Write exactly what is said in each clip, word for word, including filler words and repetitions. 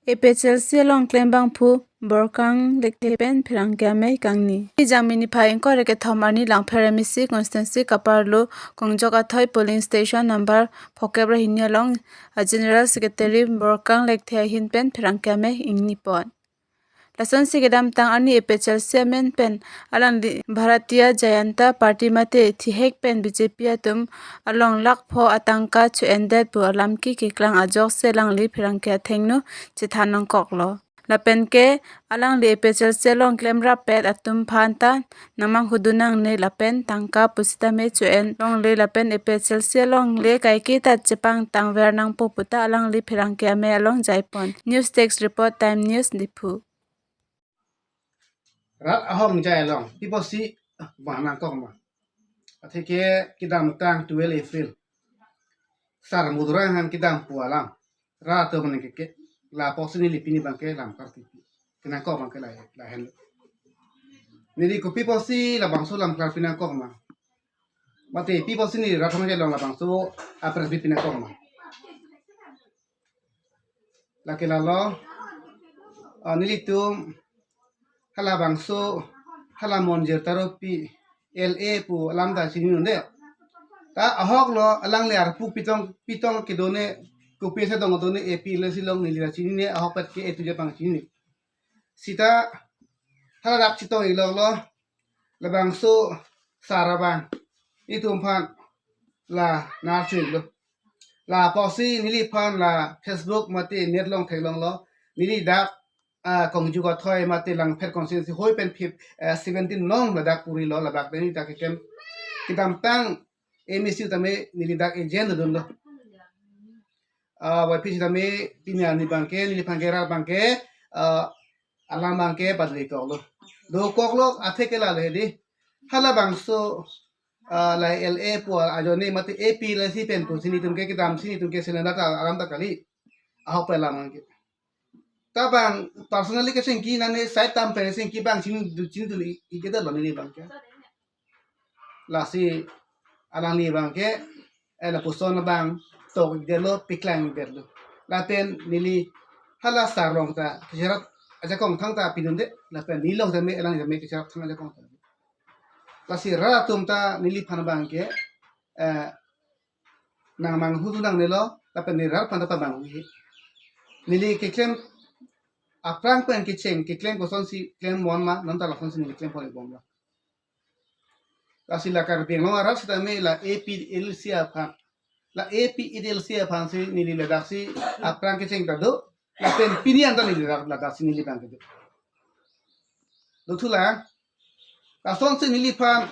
A P H L C along klembangphu Borkang Lekthe pen pherangke amei kangni. Ijang mini phai ingkoi ra kethom arni Langpher M A C constituency kaparlo Kongjok Athoi polling station number phokep ra hini along a General Secretary Borkang Lekthe ahin pen pherangke amei ingni pon. Lasonsi kedamtang arni A P H L C amen pen alangli Bharatiya Janata Party mate thihek pen B J P atum along lakh pho atangka cho-endet pu alam ke keklang ajok si alangli pherangke athengno chethan nangkoklo. Lapen ke alangli A P H L C along klemrap pet atum aphan ta nangmanghudun nangne lapen tangka pusitame cho-en longle lapen A P H L C alongle kaike ta chepangtangver nangpo puta alangli pherangke amei along jaipon. News Desk Report, Time News, Diphu. Rat ahong jai along, pi apotsi vang nangkok ma? Atheke kedamtang twelve April, Sar Mudra han kedam pu alam. Rat atum mane ke, ke, la apotsi neli pini abangke lam klar pipi. Kenangkok abangke la, lahenlo. Neli kopi apotsi labangso lam klar pi nangkok ma? Mate pi apotsi neli rat ahong jai along labangso a-press meet pi nangkok ma? Lake lalo, ah, nelitum halabangso, hala Monjir Taropi L A pu alam ta chinine. Ta ahoklo alangli arpu pitong, pitong kedo ne, kopi ase dong do ne, A P L C along neli ta chinine, ahokpet ke etu jepang chinine. Sita haladak chetong-iklo, labangso sar abang itum aphan la nar chu-iklo. La apotsi neliphan la Facebook mate net along theklonglo. Neli dak, ah, Kongjok Athoi mate Langpher constituency hoi pen phip, eh, seventeen along ladak purilo, labak neli dak keklem. Kedamtang M A C tame neli dak agent dunlo. Ah, Y P C tame pini arni abangke neliphan ke rat abangke, ah, alam abangke padri koklo. Dokoklo atheke la le di. Halabangso, ah, la L A pu ajoine mate A P L C pen pusi nelitum ke kedamsi nelitum ke selenda ta alam ta kali. Ahok pen alam abangke. Ta abang personally kechengki nane side tam pen chengki abang chini du chini du i, i kedetlo neli abangke. Lasi alangli abangke, eh, lapuson abang tok-ikdetlo, paklang-ikdetlo. Lapen neli hala sar along ta kecherap ajakong thangta pidunde, lapen neli along tame, alang tame kecherap thang ajakong ta. Lasi rat atum ta neliphan abangke, eh, nangmanghudun nangnelo, lapen neli rat aphan ta pamanghu-ik. Neli keklem aphrang pen kecheng, keklem kosonsi klem mon ma, non ta lasonsi neli klem pon-ik bomlo. Lasi la Karbi Anglong arat sitame la A P L C aphan, la A P L C aphansi neli ladaksi aphrang kecheng ta do. Lapen pini anta neli ladak, ladaksi neli abangke do. Dothulang. Lasonsi neliphan,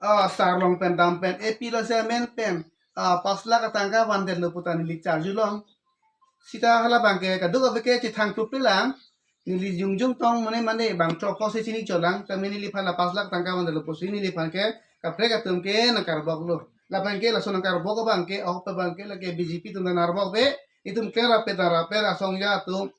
ah, sar along pen dam pen A P L C amen pen, ah, pas lakh atangka vandetlo puta neli charjulong. Sita hala abangke kadokave ke chethang tup pelang. Neli jongjong tong mane mane bang throk apotsi chini cholang, tame neliphan la pas lakh tangka vandetlo pusi neliphan ke kaprek atum ke nangkarboklo. Lapen ke laso nangkarbok abangke, ahok pen abangke lake B J P atum nangkarbok be, itum klengrap pet nangrap pet asong ja atum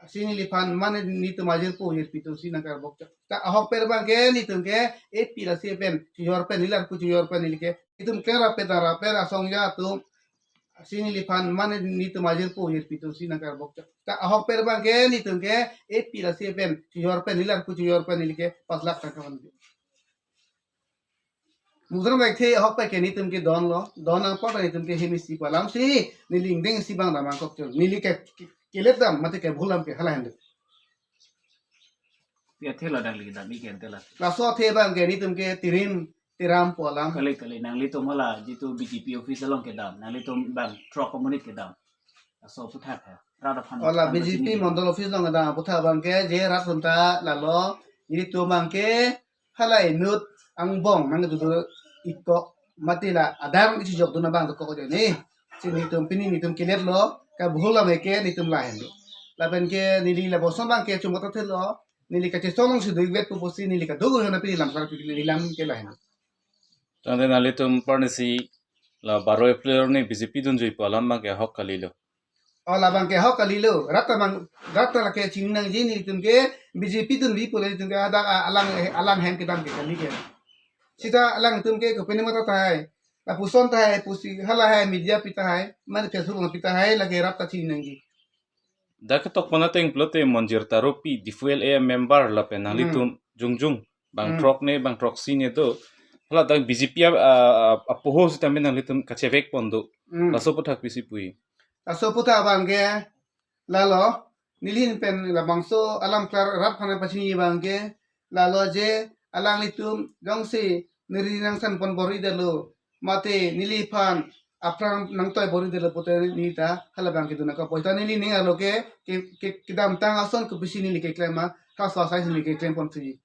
si neliphan mane netum ajirpo ajirpi atumsi nangkarbok chot. Ta ahok pen abangke netum ke A P L C pen chojor pen, neli arpu chojor pen neli ke, itum klengrap pet nangrap pet asong ja atum si neliphan mane netum ajirpo ajirpi atumsi nangkarbok chot. Ta ahok pen abangke netum ke A P L C pen chojor pen, neli arpu chojor pen neli ke pas lakh tangka van. Mudra Lekthe ahok pen ke netum ke donlo, don apot netum ke hem isi pu alamsi neli ingdeng isi abang dam nangkok chot. Neli ke, ke, kelet dam mate kebhul dam ke hala henlo. Pi athe lo dang ligi dam iken tela. Laso athe abangke netum ke tirim tiram pu alam. Kali kali nanglitum hala jitu B J P office along kedam, nanglitum bang throk amonit kedam. Laso aphuthak ha. Rat aphan, ola aphan B J P machine mondol office along kedam aphuthak abangke je rat atum ta lalo, netum abangke hala inut angbong nangdudu-ik kok mate la adar isi jokdun abang dokok ajoine. Si netum pini netum keletlo, kebhul lam ke netum lahenlo. Lapen ke neli lapuson abangke chumata thelo, neli kachesong si do-ikvet pu pusi neli kadokave aphan pini lam klar pi neli lam ke lahenlo. Tangte nanglitum parnisi la baro April arni B J P dunjui pu alam abangke ahok kalilo. Oh, labangke ahok kalilo. Rat ta abang, rat ta lake chini nangji, netum ke B J P dunji pu netum ke hadak a-, alang, alang hem kedam ke kali ke. Sita alangtum ke kopine mata tahai, lapuson tahai, pusi hala hai media pi tahai, mane Facebook along pi tahai, lake rat ta chini nangji. dak ketok pon ateng pulote Monjir Taro P, Diphu L A member lapen nanglitum jongjong bang Hmm. throk ne bang throksi ne do. Hala dak B J P a, a, a, apoho sitame nanglitum kachevek pon do. Hmm. Laso aputhak pisi pu-i. Laso aputhak abang ke lalo, nelihin pen labangso alam klar rat aphan pachini abang ke lalo je alanglitum jongsi neri nangsan pon bor-i detlo, mate neliphan aphrang nangtoi bor-i detlo pute neli ta hala abang ke dun nangkok. Pu ta neli ning arlo ke, ke, ke, kedamtang ason kopisi neli keklem ma, ha so asai neli keklem ponsi.